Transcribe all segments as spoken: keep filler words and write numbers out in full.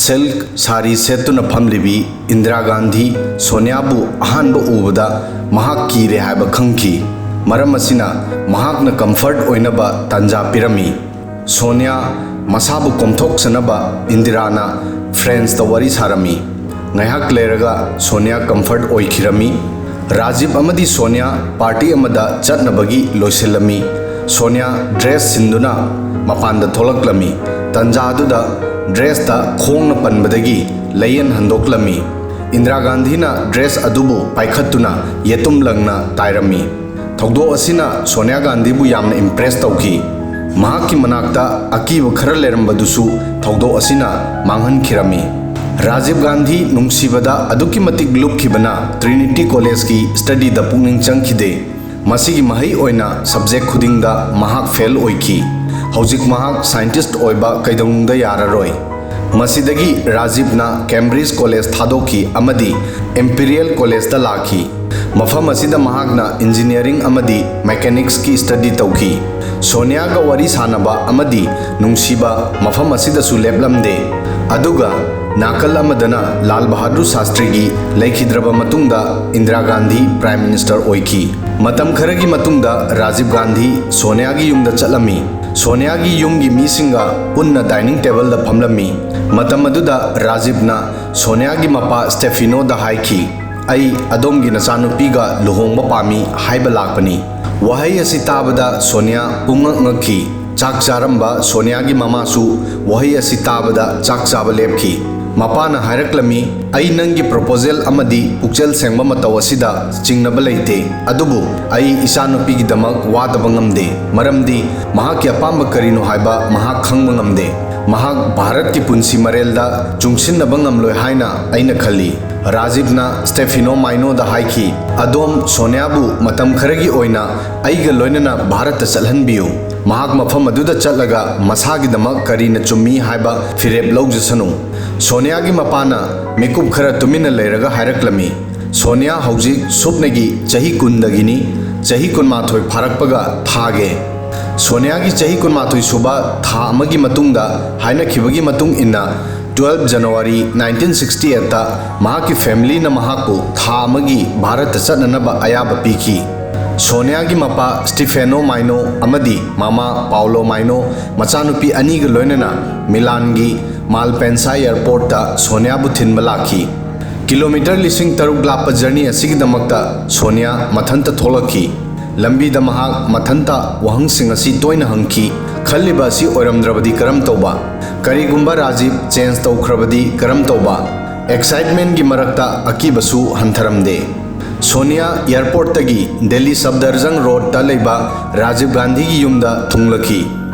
Silk ꯁꯥꯔꯤ ꯁꯦꯠꯇꯨꯅ ꯐꯝꯂꯤꯕꯤ ꯏꯟꯗꯤꯔꯥ ꯒꯥꯟꯙꯤ ꯁꯣꯅꯤꯌꯥꯕꯨ ꯑꯍꯥꯟꯕ ꯎꯕꯗ ꯃꯍꯥꯛ ꯀꯤꯔꯦ ꯍꯥꯏꯕ ꯈꯪꯈꯤ꯫ ꯃꯔꯝ ꯑꯁꯤꯅ ꯃꯍꯥꯛꯅ ꯀꯝꯐꯔꯠ ꯑꯣꯏꯅꯕ ꯇꯥꯟꯖꯥ ꯄꯤꯔꯝꯃꯤ꯫ ꯁꯣꯅꯤꯌꯥ ꯃꯁꯥꯕꯨ ꯀꯣꯝꯊꯣꯛꯆꯅꯕ ꯏꯟꯗꯤꯔꯥꯅ ꯐ꯭ꯔꯦꯟꯁꯇ ꯋꯥꯔꯤ ꯁꯥꯔꯝꯃꯤ꯫ ꯉꯥꯏꯍꯥꯛ ꯂꯩꯔꯒ ꯁꯣꯅꯤꯌꯥ ꯀꯝꯐꯔꯠ ꯑꯣꯏꯈꯤꯔꯝꯃꯤ꯫ ꯔꯥꯖꯤꯕ ꯑꯃꯗꯤ ꯁꯣꯅꯤꯌꯥ ꯄꯥꯔꯇꯤ ꯑꯃꯗ ꯆꯠꯅꯕꯒꯤ ꯂꯣꯏꯁꯤꯜꯂꯝꯃꯤ꯫ ꯁꯣꯅꯤꯌꯥ ꯗ꯭ꯔꯦꯁ ꯁꯤꯟꯗꯨꯅ ꯃꯄꯥꯟꯗ ꯊꯣꯛꯂꯛꯂꯝꯃꯤ꯫ ꯇꯟꯖꯥꯗꯨꯗ ꯗ꯭ꯔꯦꯁꯇ ꯈꯣꯡꯅ ꯄꯟꯕꯗꯒꯤ ꯂꯩꯌꯦꯟ ꯍꯟꯗꯣꯛꯂꯝꯃꯤ꯫ ꯏꯟꯗꯤꯔꯥ ꯒꯥꯟꯙꯤꯅ ꯗ꯭ꯔꯦꯁ ꯑꯗꯨꯕꯨ ꯄꯥꯏꯈꯠꯇꯨꯅ ꯌꯦꯇꯨꯝ ꯂꯪꯅ ꯇꯥꯏꯔꯝꯃꯤ꯫ ꯊꯧꯗꯣꯛ ꯑꯁꯤꯅ ꯁꯣꯅꯤꯌꯥ ꯒꯥꯟꯙꯤꯕꯨ ꯌꯥꯝꯅ ꯏꯝꯄ꯭ꯔꯦꯁ ꯇꯧꯈꯤ꯫ ꯃꯍꯥꯛꯀꯤ ꯃꯅꯥꯛꯇ ꯑꯀꯤꯕ ꯈꯔ ꯂꯩꯔꯝꯕꯗꯨꯁꯨ ꯊꯧꯗꯣꯛ ꯑꯁꯤꯅ ꯃꯥꯡꯍꯟꯈꯤꯔꯝꯃꯤ꯫ ꯔꯥꯖꯤꯕ ꯒꯥꯟꯙꯤ ꯅꯨꯡꯁꯤꯕꯗ ꯑꯗꯨꯛꯀꯤ ꯃꯇꯤꯛ ꯂꯨꯞꯈꯤꯕꯅ ꯇ꯭ꯔꯤꯅꯤꯇꯤ ꯀꯣꯂꯦꯖꯀꯤ ꯁ꯭ꯇꯗꯤꯗ ꯄꯨꯛꯅꯤꯡ ꯆꯪꯈꯤꯗꯦ꯫ ꯃꯁꯤꯒꯤ ꯃꯍꯩ ꯑꯣꯏꯅ ꯁꯕꯖꯦꯛ ꯈꯨꯗꯤꯡꯗ ꯃꯍꯥꯛ ꯐꯦꯜ ꯑꯣꯏꯈꯤ꯫ ꯍꯧꯖꯤꯛ ꯃꯍꯥꯛ ꯁꯥꯏꯟꯇꯤꯁ꯭ꯠ ꯑꯣꯏꯕ ꯀꯩꯗꯧꯅꯨꯡꯗ ꯌꯥꯔꯔꯣꯏ꯫ ꯃꯁꯤꯗꯒꯤ ꯔꯥꯖꯤꯕꯅ ꯀꯦꯝꯕ꯭ꯔꯤꯖ ꯀꯣꯂꯦꯖ ꯊꯥꯗꯣꯛꯈꯤ ꯑꯃꯗꯤ ꯏꯝꯄꯤꯔꯤꯌꯦꯜ ꯀꯣꯂꯦꯖꯇ ꯂꯥꯛꯈꯤ꯫ ꯃꯐꯝ ꯑꯁꯤꯗ ꯃꯍꯥꯛꯅ ꯏꯟꯖꯤꯅꯤꯌꯥꯔꯤꯡ ꯑꯃꯗꯤ ꯃꯦꯀꯥꯅꯤꯛꯁꯀꯤ ꯁ꯭ꯇꯗꯤ ꯇꯧꯈꯤ꯫ ꯁꯣꯅꯤꯌꯥꯒ ꯋꯥꯔꯤ ꯁꯥꯅꯕ ꯑꯃꯗꯤ ꯅꯨꯡꯁꯤꯕ ꯃꯐꯝ ꯑꯁꯤꯗꯁꯨ ꯂꯦꯞꯂꯝꯗꯦ꯫ ꯑꯗꯨꯒ ꯅꯥꯀꯜ ꯑꯃꯗꯅ ꯂꯥꯜ ꯕꯍꯥꯗꯨꯔ ꯁꯥꯁꯇ꯭ꯔꯤꯒꯤ ꯂꯩꯈꯤꯗ꯭ꯔꯕ ꯃꯇꯨꯡꯗ ꯏꯟꯗꯤꯔꯥ ꯒꯥꯟꯙꯤ ꯄ꯭ꯔꯥꯏꯝ ꯃꯤꯅꯤꯁꯇꯔ ꯑꯣꯏꯈꯤ꯫ ꯃꯇꯝ ꯈꯔꯒꯤ ꯃꯇꯨꯡꯗ ꯔꯥꯖꯤꯕ ꯒꯥꯟꯙꯤ ꯁꯣꯅꯤꯌꯥꯒꯤ ꯌꯨꯝꯗ ꯆꯠꯂꯝꯃꯤ꯫ ꯁꯣꯅꯤꯌꯥꯒꯤ ꯌꯨꯝꯒꯤ ꯃꯤꯁꯤꯡꯒ ꯄꯨꯟꯅ ꯗꯥꯏꯅꯤꯡ ꯇꯦꯕꯜꯗ ꯐꯝꯂꯝꯃꯤ꯫ ꯃꯇꯝ ꯑꯗꯨꯗ ꯔꯥꯖꯤꯕꯅ ꯁꯣꯅꯤꯌꯥꯒꯤ ꯃꯄꯥ ꯁ꯭ꯇꯦꯐꯤꯅꯣꯗ ꯍꯥꯏꯈꯤ, "ꯑꯩ ꯑꯗꯣꯝꯒꯤ ꯅꯆꯥꯅꯨꯄꯤꯒ ꯂꯨꯍꯣꯡꯕ ꯄꯥꯝꯃꯤ ꯍꯥꯏꯕ ꯂꯥꯛꯄꯅꯤ꯫" ꯋꯥꯍꯩ ꯑꯁꯤ ꯇꯥꯕꯗ ꯁꯣꯅꯤꯌꯥ ꯄꯨꯡꯉꯛ ꯉꯛꯈꯤ꯫ ꯆꯥꯛ ꯆꯥꯔꯝꯕ ꯁꯣꯅꯤꯌꯥꯒꯤ ꯃꯃꯥꯁꯨ ꯋꯥꯍꯩ ꯑꯁꯤ ꯇꯥꯕꯗ ꯆꯥꯛ ꯆꯥꯕ ꯂꯦꯞꯈꯤ꯫ ꯃꯄꯥꯅ ꯍꯥꯏꯔꯛꯂꯝꯃꯤ, "ꯑꯩ ꯅꯪꯒꯤ ꯄ꯭ꯔꯣꯄꯣꯖꯦꯜ ꯑꯃꯗꯤ ꯄꯨꯛꯆꯦꯜ ꯁꯦꯡꯕ ꯃꯇꯧ ꯑꯁꯤꯗ ꯆꯤꯡꯅꯕ ꯂꯩꯇꯦ, ꯑꯗꯨꯕꯨ ꯑꯩ ꯏꯆꯥꯅꯨꯄꯤꯒꯤꯗꯃꯛ ꯋꯥꯗꯕ ꯉꯝꯗꯦ, ꯃꯔꯝꯗꯤ ꯃꯍꯥꯛꯀꯤ ꯑꯄꯥꯝꯕ ꯀꯔꯤꯅꯣ ꯍꯥꯏꯕ ꯃꯍꯥꯛ ꯈꯪꯕ ꯉꯝꯗꯦ꯫ ꯃꯍꯥꯛ ꯚꯥꯔꯠꯀꯤ ꯄꯨꯟꯁꯤ ꯃꯔꯦꯜꯗ ꯆꯨꯡꯁꯤꯟꯅꯕ ꯉꯝꯂꯣꯏ ꯍꯥꯏꯅ ꯑꯩꯅ ꯈꯜꯂꯤ꯫" ꯔꯥꯖꯤꯕꯅ ꯁ꯭ꯇꯦꯐꯤꯅꯣ ꯃꯥꯏꯅꯣꯗ ꯍꯥꯏꯈꯤ, "ꯑꯗꯣꯝ ꯁꯣꯅꯤꯌꯥꯕꯨ ꯃꯇꯝ ꯈꯔꯒꯤ ꯑꯣꯏꯅ ꯑꯩꯒ ꯂꯣꯏꯅꯅ ꯚꯥꯔꯠꯇ ꯆꯠꯍꯟꯕꯤꯌꯨ꯫ ꯃꯍꯥꯛ ꯃꯐꯝ ꯑꯗꯨꯗ ꯆꯠꯂꯒ ꯃꯁꯥꯒꯤꯗꯃꯛ ꯀꯔꯤꯅ ꯆꯨꯝꯃꯤ ꯍꯥꯏꯕ ꯐꯤꯔꯦꯞ ꯂꯧꯖꯁꯅꯨ꯫" ꯁꯣꯅꯤꯌꯥꯒꯤ ꯃꯄꯥꯅ ꯃꯤꯀꯨꯞ ꯈꯔ ꯇꯨꯃꯤꯟꯅ ꯂꯩꯔꯒ ꯍꯥꯏꯔꯛꯂꯝꯃꯤ, "ꯁꯣꯅꯤꯌꯥ ꯍꯧꯖꯤꯛ ꯁꯨꯞꯅꯒꯤ ꯆꯍꯤ ꯀꯨꯟꯗꯒꯤꯅꯤ, ꯆꯍꯤ ꯀꯨꯟꯃꯥꯊꯣꯏ ꯐꯥꯔꯛꯄꯒ ꯊꯥꯒꯦ꯫" ꯁꯣꯅꯤꯌꯥꯒꯤ ꯆꯍꯤ ꯀꯨꯟꯃꯥꯊꯣꯏ ꯁꯨꯕ ꯊꯥ ꯑꯃꯒꯤ ꯃꯇꯨꯡꯗ ꯍꯥꯏꯅꯈꯤꯕꯒꯤ ꯃꯇꯨꯡ ꯏꯟꯅ twelve January nineteen sixty eight ꯇ ꯃꯍꯥꯛꯀꯤ ꯐꯦꯃꯤꯂꯤꯅ ꯃꯍꯥꯛꯄꯨ ꯊꯥ ꯑꯃꯒꯤ ꯚꯥꯔꯠꯇ ꯆꯠꯅꯅꯕ ꯑꯌꯥꯕ ꯄꯤꯈꯤ꯫ ꯁꯣꯅꯤꯌꯥꯒꯤ ꯃꯄꯥ ꯁ꯭ꯇꯤꯐꯦꯅꯣ ꯃꯥꯏꯅꯣ ꯑꯃꯗꯤ ꯃꯃꯥ ꯄꯥꯎꯂꯣ ꯃꯥꯏꯅꯣ ꯃꯆꯥꯅꯨꯄꯤ ꯑꯅꯤꯒ ꯂꯣꯏꯅꯅ ꯃꯤꯂꯥꯟꯒꯤ ꯃꯥꯜꯄꯦꯟꯁꯥ ꯑꯦꯌꯔꯄꯣꯔꯠꯇ ꯁꯣꯅꯤꯌꯥꯕꯨ ꯊꯤꯟꯕ ꯂꯥꯛꯈꯤ꯫ ꯀꯤꯂꯣꯃꯤꯇꯔ ꯂꯤꯁꯤꯡ ꯇꯔꯨꯛ ꯂꯥꯞꯄ ꯖꯔꯅꯤ ꯑꯁꯤꯒꯤꯗꯃꯛꯇ ꯁꯣꯅꯤꯌꯥ ꯃꯊꯟꯇ ꯊꯣꯛꯂꯛꯈꯤ꯫ ꯂꯝꯕꯤꯗ ꯃꯍꯥꯛ ꯃꯊꯟꯇ ꯋꯥꯍꯪꯁꯤꯡ ꯑꯁꯤ ꯇꯣꯏꯅ ꯍꯪꯈꯤ, "ꯈꯜꯂꯤꯕ ꯑꯁꯤ ꯑꯣꯏꯔꯝꯗ꯭ꯔꯕꯗꯤ ꯀꯔꯝ ꯇꯧꯕ? ꯀꯔꯤꯒꯨꯝꯕ ꯔꯥꯖꯤꯕ ꯆꯦꯟꯖ ꯇꯧꯈ꯭ꯔꯕꯗꯤ ꯀꯔꯝ ꯇꯧꯕ?" ꯑꯦꯛꯁꯥꯏꯠꯃꯦꯟꯒꯤ ꯃꯔꯛꯇ ꯑꯀꯤꯕꯁꯨ ꯍꯟꯊꯔꯝꯗꯦ꯫ ꯁꯣꯅꯤꯌꯥ ꯑꯦꯌꯔꯄꯣꯔꯠꯇꯒꯤ ꯗꯦꯜꯂꯤ ꯁꯐꯗꯔꯖꯪ ꯔꯣꯗꯇ ꯂꯩꯕ ꯔꯥꯖꯤꯕ ꯒꯥꯟꯙꯤꯒꯤ ꯌꯨꯝꯗ ꯊꯨꯡꯂꯈꯤ꯫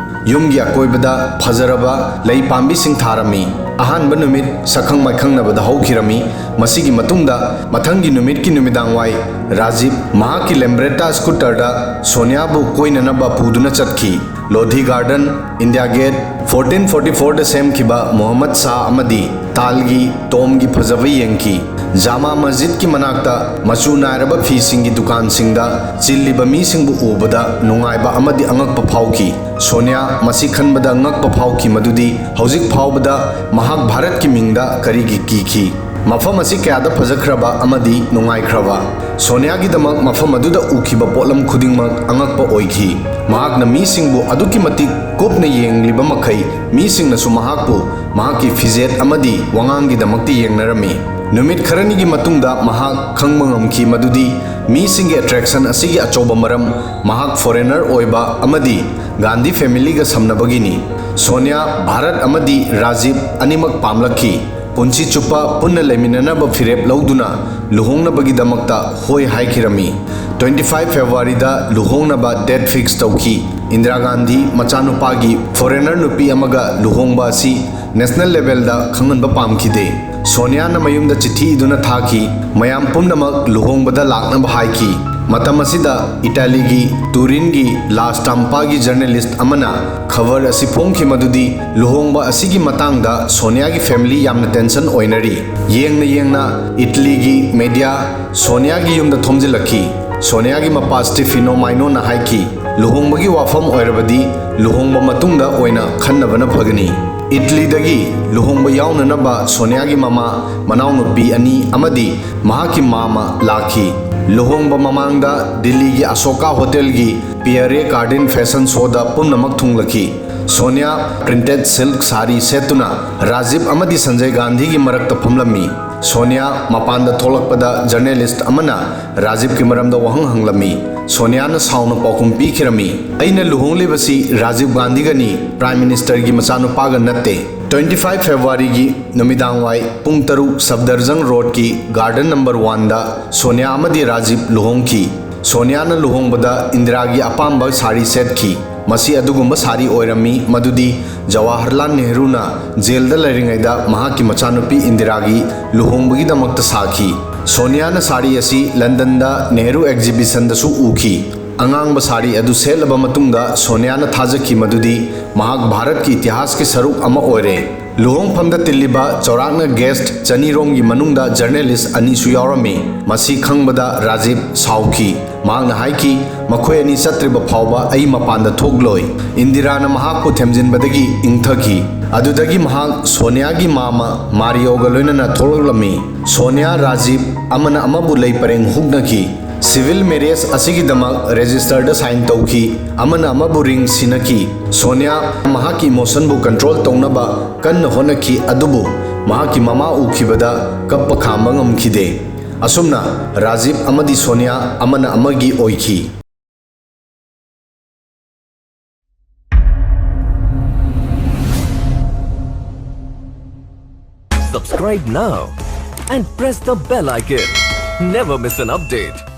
ꯌꯨꯝꯒꯤ ꯑꯀꯣꯏꯕꯗ ꯐꯖꯔꯕ ꯂꯩ ꯄꯥꯝꯕꯤꯁꯤꯡ ꯊꯥꯔꯝꯃꯤ꯫ ꯑꯍꯥꯟꯕ ꯅꯨꯃꯤꯠ ꯁꯛꯈꯪ ꯃꯥꯏꯈꯪꯅꯕꯗ ꯍꯧꯈꯤꯔꯝꯃꯤ꯫ ꯃꯁꯤꯒꯤ ꯃꯇꯨꯡꯗ ꯃꯊꯪꯒꯤ ꯅꯨꯃꯤꯠꯀꯤ ꯅꯨꯃꯤꯗꯥꯡꯋꯥꯏ ꯔꯥꯖꯤꯕ ꯃꯍꯥꯛꯀꯤ ꯂꯦꯝꯕ꯭ꯔꯦꯇꯥ ꯁ꯭ꯀꯨꯇꯔꯗ ꯁꯣꯅꯤꯌꯥꯕꯨ ꯀꯣꯏꯅꯅꯕ ꯄꯨꯗꯨꯅ ꯆꯠꯈꯤ꯫ ꯂꯣꯙꯤ garden, India get, fourteen forty ꯐꯣꯔꯗ ꯁꯦꯝꯈꯤꯕ ꯃꯨꯍꯝꯃꯗ ꯁꯥꯍ ꯑꯃꯗꯤ ꯇꯥꯜꯒꯤ ꯇꯣꯝꯒꯤ ꯐꯖꯕ ꯌꯦꯡꯈꯤ꯫ ꯖꯥꯃꯥ ꯃꯁꯖꯤꯗꯀꯤ ꯃꯅꯥꯛꯇ ꯃꯆꯨ ꯅꯥꯏꯔꯕ ꯐꯤꯁꯤꯡꯒꯤ ꯗꯨꯀꯥꯟꯁꯤꯡꯗ ꯆꯤꯜꯂꯤꯕ ꯃꯤꯁꯤꯡꯕꯨ ꯎꯕꯗ ꯅꯨꯡꯉꯥꯏꯕ ꯑꯃꯗꯤ ꯑꯉꯛꯄ ꯐꯥꯎꯈꯤ꯫ ꯁꯣꯅꯤꯌꯥ ꯃꯁꯤ ꯈꯟꯕꯗ ꯉꯛꯄ ꯐꯥꯎꯈꯤ ꯃꯗꯨꯗꯤ ꯍꯧꯖꯤꯛ ꯐꯥꯎꯕꯗ ꯃꯍꯥꯛ ꯚꯥꯔꯠꯀꯤ ꯃꯤꯡꯗ ꯀꯔꯤꯒꯤ ꯀꯤꯈꯤ꯫ ꯃꯐꯝ ꯑꯁꯤ ꯀꯌꯥꯗ ꯐꯖꯈ꯭ꯔꯕ ꯑꯃꯗꯤ ꯅꯨꯡꯉꯥꯏꯈ꯭ꯔꯕ! ꯁꯣꯅꯤꯌꯥꯒꯤꯗꯃꯛ ꯃꯐꯝ ꯑꯗꯨꯗ ꯎꯈꯤꯕ ꯄꯣꯠꯂꯝ ꯈꯨꯗꯤꯡꯃꯛ ꯑꯉꯛꯄ ꯑꯣꯏꯈꯤ꯫ ꯃꯍꯥꯛꯅ ꯃꯤꯁꯤꯡꯕꯨ ꯑꯗꯨꯛꯀꯤ ꯃꯇꯤꯛ ꯀꯨꯞꯅ ꯌꯦꯡꯂꯤꯕ ꯃꯈꯩ, ꯃꯤꯁꯤꯡꯅꯁꯨ ꯃꯍꯥꯛꯄꯨ ꯃꯍꯥꯛꯀꯤ ꯐꯤꯖꯦꯠ ꯑꯃꯗꯤ ꯋꯥꯉꯥꯡꯒꯤꯗꯃꯛꯇ ꯌꯦꯡꯅꯔꯝꯃꯤ꯫ ꯅꯨꯃꯤꯠ ꯈꯔꯅꯤꯒꯤ ꯃꯇꯨꯡꯗ ꯃꯍꯥꯛ ꯈꯪꯕ ꯉꯝꯈꯤ ꯃꯗꯨꯗꯤ ꯃꯤꯁꯤꯡꯒꯤ ꯑꯦꯇ꯭ꯔꯦꯛꯁꯟ ꯑꯁꯤꯒꯤ ꯑꯆꯧꯕ ꯃꯔꯝ ꯃꯍꯥꯛ ꯐꯣꯔꯦꯅꯔ ꯑꯣꯏꯕ ꯑꯃꯗꯤ ꯒꯥꯟꯙꯤ ꯐꯦꯃꯤꯂꯤꯒ ꯁꯝꯅꯕꯒꯤꯅꯤ꯫ ꯁꯣꯅꯤꯌꯥ ꯚꯥꯔꯠ ꯑꯃꯗꯤ ꯔꯥꯖꯤꯕ ꯑꯅꯤꯃꯛ ꯄꯥꯝꯂꯛꯈꯤ꯫ ꯄꯨꯟꯁꯤ ꯆꯨꯞꯄ ꯄꯨꯟꯅ ꯂꯩꯃꯤꯟꯅꯅꯕ ꯐꯤꯔꯦꯞ ꯂꯧꯗꯨꯅ ꯂꯨꯍꯣꯡꯅꯕꯒꯤꯗꯃꯛꯇ ꯍꯣꯏ ꯍꯥꯏꯈꯤꯔꯝꯃꯤ꯫ Twenty five Februaryꯗ ꯂꯨꯍꯣꯡꯅꯕ ꯗꯦꯠ ꯐꯤꯛꯁ ꯇꯧꯈꯤ꯫ ꯏꯟꯗꯤꯔꯥ ꯒꯥꯟꯙꯤ ꯃꯆꯥꯅꯨꯄꯥꯒꯤ ꯐꯣꯔꯦꯅꯔ ꯅꯨꯄꯤ ꯑꯃꯒ ꯂꯨꯍꯣꯡꯕ ꯑꯁꯤ ꯅꯦꯁꯅꯦꯜ ꯂꯦꯚꯦꯜꯗ ꯈꯪꯍꯟꯕ ꯄꯥꯝꯈꯤꯗꯦ꯫ ꯁꯣꯅꯤꯌꯥꯅ ꯃꯌꯨꯝꯗ ꯆꯤꯊꯤ ꯏꯗꯨꯅ ꯊꯥꯈꯤ꯫ ꯃꯌꯥꯝ ꯄꯨꯝꯅꯃꯛ ꯂꯨꯍꯣꯡꯕꯗ ꯂꯥꯛꯅꯕ ꯍꯥꯏꯈꯤ꯫ ꯃꯇꯝ ꯑꯁꯤꯗ ꯏꯇꯥꯂꯤꯒꯤ ꯇꯨꯔꯤꯟꯒꯤ ꯂꯥ ꯁ꯭ꯇꯥꯝꯄꯥꯒꯤ ꯖꯔꯅꯦꯂꯤꯁ꯭ꯠ ꯑꯃꯅ ꯈꯕꯔ ꯑꯁꯤ ꯐꯣꯡꯈꯤ ꯃꯗꯨꯗꯤ ꯂꯨꯍꯣꯡꯕ ꯑꯁꯤꯒꯤ ꯃꯇꯥꯡꯗ ꯁꯣꯅꯤꯌꯥꯒꯤ ꯐꯦꯃꯤꯂꯤ ꯌꯥꯝꯅ ꯇꯦꯟꯁꯟ ꯑꯣꯏꯅꯔꯤ꯫ ꯌꯦꯡꯅ ꯌꯦꯡꯅ ꯏꯇꯂꯤꯒꯤ ꯃꯦꯗꯤꯌꯥ ꯁꯣꯅꯤꯌꯥꯒꯤ ꯌꯨꯝꯗ ꯊꯣꯝꯖꯤꯜꯂꯛꯈꯤ꯫ ꯁꯣꯅꯤꯌꯥꯒꯤ ꯃꯄꯥ ꯁ꯭ꯇꯤꯐꯤꯅꯣ ꯃꯥꯏꯅꯣꯅ ꯍꯥꯏꯈꯤ, ꯂꯨꯍꯣꯡꯕꯒꯤ ꯋꯥꯐꯝ ꯑꯣꯏꯔꯕꯗꯤ ꯂꯨꯍꯣꯡꯕ ꯃꯇꯨꯡꯗ ꯑꯣꯏꯅ ꯈꯟꯅꯕꯅ ꯐꯒꯅꯤ꯫ ꯏꯠꯂꯤꯗꯒꯤ ꯂꯨꯍꯣꯡꯕ ꯌꯥꯎꯅꯅꯕ ꯁꯣꯅꯤꯌꯥꯒꯤ ꯃꯃꯥ, ꯃꯅꯥꯎꯅꯨꯄꯤ ꯑꯅꯤ ꯑꯃꯗꯤ ꯃꯍꯥꯛꯀꯤ ꯃꯥꯃ ꯂꯥꯛꯈꯤ꯫ ꯂꯨꯍꯣꯡꯕ ꯃꯃꯥꯡꯗ ꯗꯤꯜꯂꯤꯒꯤ ꯑꯁꯣꯀꯥ ꯍꯣꯇꯦꯜꯒꯤ ꯄꯤꯌꯔꯦ ꯒꯥꯔꯗꯦꯟ ꯐꯦꯁꯟ ꯁꯣꯗ ꯄꯨꯝꯅꯃꯛ ꯊꯨꯡꯂꯈꯤ꯫ ꯁꯣꯅꯤꯌꯥ printed silk ꯁꯥꯔꯤ ꯁꯦꯠꯇꯨꯅ ꯔꯥꯖꯤꯕ ꯑꯃꯗꯤ ꯁꯟꯖꯌ ꯒꯥꯟꯙꯤꯒꯤ ꯃꯔꯛꯇ ꯐꯝꯂꯝꯃꯤ꯫ ꯁꯣꯅꯤꯌꯥ ꯃꯄꯥꯟꯗ ꯊꯣꯛꯂꯛꯄꯗ ꯖꯔꯅꯦꯂꯤꯁ꯭ꯠ ꯑꯃꯅ ꯔꯥꯖꯤꯕꯀꯤ ꯃꯔꯝꯗ ꯋꯥꯍꯪ ꯍꯪꯂꯝꯃꯤ꯫ ꯁꯣꯅꯤꯌꯥꯅ ꯁꯥꯎꯅ ꯄꯥꯎꯈꯨꯝ ꯄꯤꯈꯤꯔꯝꯃꯤ, "ꯑꯩꯅ ꯂꯨꯍꯣꯡꯂꯤꯕꯁꯤ ꯔꯥꯖꯤꯕ ꯒꯥꯟꯙꯤꯒꯅꯤ, ꯄ꯭ꯔꯥꯏꯝ ꯃꯤꯅꯤꯁꯇꯔꯒꯤ ꯃꯆꯥꯅꯨꯄꯥꯒ ꯅꯠꯇꯦ"꯫ Twenty five ꯐꯦꯕ꯭ꯔꯨꯋꯥꯔꯤꯒꯤ ꯅꯨꯃꯤꯗꯥꯡꯋꯥꯏ ꯄꯨꯡ ꯇꯔꯨꯛ ꯁꯐꯗꯔꯖꯪ ꯔꯣꯗꯀꯤ ꯒꯥꯔꯗꯦꯟ ꯅꯝꯕꯔ ꯋꯥꯟꯗ ꯁꯣꯅꯤꯌꯥ ꯑꯃꯗꯤ ꯔꯥꯖꯤꯕ ꯂꯨꯍꯣꯡꯈꯤ꯫ ꯁꯣꯅꯤꯌꯥꯅ ꯂꯨꯍꯣꯡꯕꯗ ꯏꯟꯗꯤꯔꯥꯒꯤ ꯑꯄꯥꯝꯕ ꯁꯥꯔꯤ ꯁꯦꯠꯈꯤ꯫ ꯃꯁꯤ ꯑꯗꯨꯒꯨꯝꯕ ꯁꯥꯔꯤ ꯑꯣꯏꯔꯝꯃꯤ ꯃꯗꯨꯗꯤ ꯖꯋꯥꯍꯔꯂꯥꯜ ꯅꯦꯍꯔꯨꯅ ꯖꯦꯜꯗ ꯂꯩꯔꯤꯉꯩꯗ ꯃꯍꯥꯛꯀꯤ ꯃꯆꯥꯅꯨꯄꯤ ꯏꯟꯗꯤꯔꯥꯒꯤ ꯂꯨꯍꯣꯡꯕꯒꯤꯗꯃꯛꯇ ꯁꯥꯈꯤ꯫ ꯁꯣꯅꯤꯌꯥꯅ ꯁꯥꯔꯤ ꯑꯁꯤ ꯂꯟꯗꯟꯗ ꯅꯦꯍꯔꯨ ꯑꯦꯛꯖꯤꯕꯤꯁꯟꯗꯁꯨ ꯎꯈꯤ꯫ ꯑꯉꯥꯡꯕ ꯁꯥꯔꯤ ꯑꯗꯨ ꯁꯦꯠꯂꯕ ꯃꯇꯨꯡꯗ ꯁꯣꯅꯤꯌꯥꯅ ꯊꯥꯖꯈꯤ ꯃꯗꯨꯗꯤ ꯃꯍꯥꯛ ꯚꯥꯔꯠꯀꯤ ꯏꯇꯤꯍꯥꯁꯀꯤ ꯁꯔꯨꯛ ꯑꯃ ꯑꯣꯏꯔꯦ꯫ ꯂꯨꯍꯣꯡꯐꯝꯗ ꯇꯤꯜꯂꯤꯕ ꯆꯥꯎꯔꯥꯛꯅ ꯒꯦꯁ꯭ꯠ ꯆꯅꯤ ꯔꯣꯝꯒꯤ ꯃꯅꯨꯡꯗ ꯖꯔꯅꯦꯂꯤꯁ꯭ꯠ ꯑꯅꯤꯁꯨ ꯌꯥꯎꯔꯝꯃꯤ꯫ ꯃꯁꯤ ꯈꯪꯕꯗ ꯔꯥꯖꯤꯕ ꯁꯥꯎꯈꯤ꯫ ꯃꯍꯥꯛꯅ ꯍꯥꯏꯈꯤ, "ꯃꯈꯣꯏ ꯑꯅꯤ ꯆꯠꯇ꯭ꯔꯤꯕ ꯐꯥꯎꯕ ꯑꯩ ꯃꯄꯥꯟꯗ ꯊꯣꯛꯂꯣꯏ"꯫ ꯏꯟꯗꯤꯔꯥꯅ ꯃꯍꯥꯛꯄꯨ ꯊꯦꯝꯖꯤꯟꯕꯗꯒꯤ ꯏꯪꯊꯈꯤ꯫ ꯑꯗꯨꯗꯒꯤ ꯃꯍꯥꯛ ꯁꯣꯅꯤꯌꯥꯒꯤ ꯃꯥꯃ ꯃꯥꯔꯤꯌꯣꯒ ꯂꯣꯏꯅꯅ ꯊꯣꯛꯂꯛꯂꯝꯃꯤ꯫ ꯁꯣꯅꯤꯌꯥ, ꯔꯥꯖꯤꯕ ꯑꯃꯅ ꯑꯃꯕꯨ ꯂꯩ ꯄꯔꯦꯡ ꯍꯨꯛꯅꯈꯤ꯫ ꯁꯤꯚꯤꯜ ꯃꯦꯔꯤꯌꯦꯖ ꯑꯁꯤꯒꯤꯗꯃꯛ ꯔꯦꯖꯤꯁ꯭ꯇꯔꯗ ꯁꯥꯏꯟ ꯇꯧꯈꯤ꯫ ꯑꯃꯅ ꯑꯃꯕꯨ ꯔꯤꯡ ꯁꯤꯟꯅꯈꯤ꯫ ꯁꯣꯅꯤꯌꯥ ꯃꯍꯥꯛꯀꯤ ꯏꯃꯣꯁꯟꯕꯨ ꯀꯟꯇ꯭ꯔꯣꯜ ꯇꯧꯅꯕ ꯀꯟꯅ ꯍꯣꯠꯅꯈꯤ, ꯑꯗꯨꯕꯨ ꯃꯍꯥꯛꯀꯤ ꯃꯃꯥ ꯎꯈꯤꯕꯗ ꯀꯞꯄ ꯈꯥꯝꯕ ꯉꯝꯈꯤꯗꯦ꯫ ꯑꯁꯨꯝꯅ ꯔꯥꯖꯤꯕ ꯑꯃꯗꯤ ꯁꯣꯅꯤꯌꯥ ꯑꯃꯅ ꯑꯃꯒꯤ ꯑꯣꯏꯈꯤ꯫ Subscribe now and press the bell icon. Never miss an update.